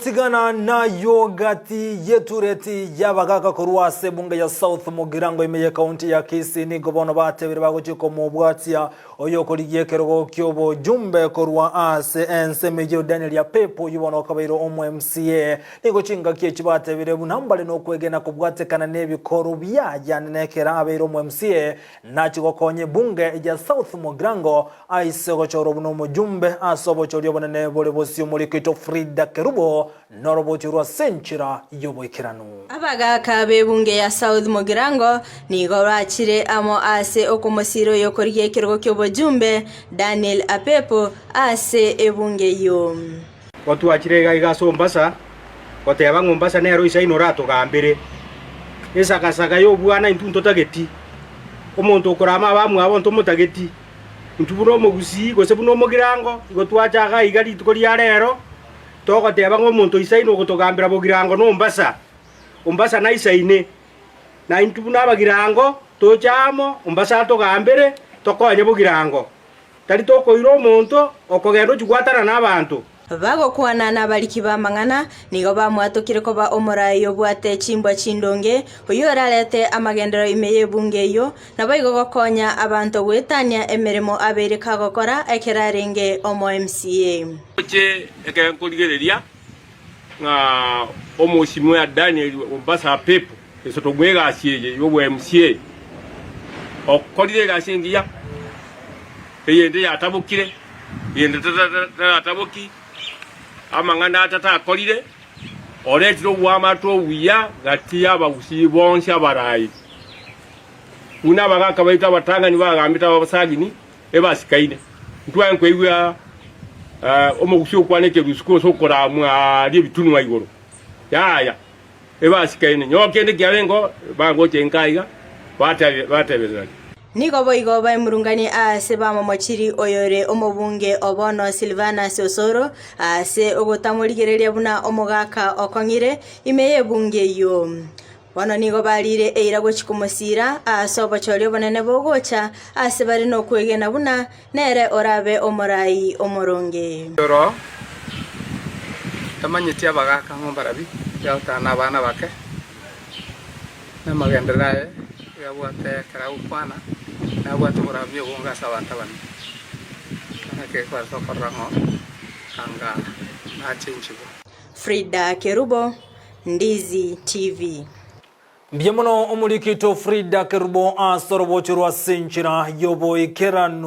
Tigana nayio gati y'etureti y'abagaaka korwa ase ebunge ya South Mugirango ime y'ekaunti ya Kisii nigo bono batebire bagochia komobwatia oyokorigia ekerogo ki'obojumbe korwa ase ensemo eyio Daniel Apepo oyio bono okabeire omo MCA. Nigo chingaki echi batebire buna mbare nokwegena kobwatekana nebikoru biaye nekero abeire omo MCA Nachie gokonya ebunge ya South Mugirango aise gochorwa buna omojumbe ase obochori obonene bore bosio omoriko oito Frida Kerubo norobochio rwa ase enchera y'oboikeranu. Abagaaka b'ebunge ya South Mugirango nigo bachire amo ase okomosiira oyokorigia ekerogo ki'obojumbe Daniel Apepo ase ebunge eyio. Gotwachire iga iga ase Ombasa, goteba ng'a Ombasa nere oisaine oratogambere. Esagasaga y'obwana intwe ntotageti, omonto okorama abamwabo ntomotageti. Intwe buna omogusii gose buna omogirango, igo twacha iga iga rituko ria rero, togoteba ng'a omonto oisaine ogotogambera bogirango n'Ombasa. Ombasa naisaine, na intwe buna abagirango, toche amo, Ombasa atogambere, tokonye bogirango. Tari tokoira omonto okogenda ochia gwatana nabaanto. Bagokwana nabariki b'amang'ana, nigo bamwatokire koba omoraai obwate chimbwa chindonge, oyio orarete amagenderero ime y'ebungo eyio, naboigo gokonya abanto goetania emeremo abeire kagokora ekero arenge omo MCA. Oche ekero nkorigereria ng'a omosimo Daniel Ombasa Apepo Esoto bw'egasi eye y'obo MCA okorire egasi engiya, eyende yatabokire, eyende tarataboki, amang'ana atatakorire, oretire oboamate obuya gati y'abagusii bonsi abarai. Buna abagaka baito abatang'ani bagambete abasagini, ebasikaine. Ntwaye nkoigwa omogusii okwana ekerusu gose okoramwa aaria ebitunwa igoro. Yaya. Ebasikaine, nyowe kende kiarengeo, bagocha inka aiga, batebererania. Nigo boigo baimurunganie aase bamomochiri oyore omobunge o bono Silvanus Osoro, aase ogotamorigereria buna omogaka okong'ire ime y'ebunge eyio. Bono nigo bariire eira gochia komosiira aase obochori obonene bogocha, aase bare nokwegena buna Nere orabe omorai omoronge. Oro tamanyeti abagaaka ng'a mbarabi, ekiagera na abana bake, na amagenderero aye nigo abwate ekero agokwana, nabwate oboramia obonge ase abanto abanene. Naki ekwarete okorora ng'a anga nachenchigwe. Frida Kerubo, Ndizi TV. Mbuya mono omoriki oito Frida Kerubo ase orobocho rwa ase enchera y'oboikeranu.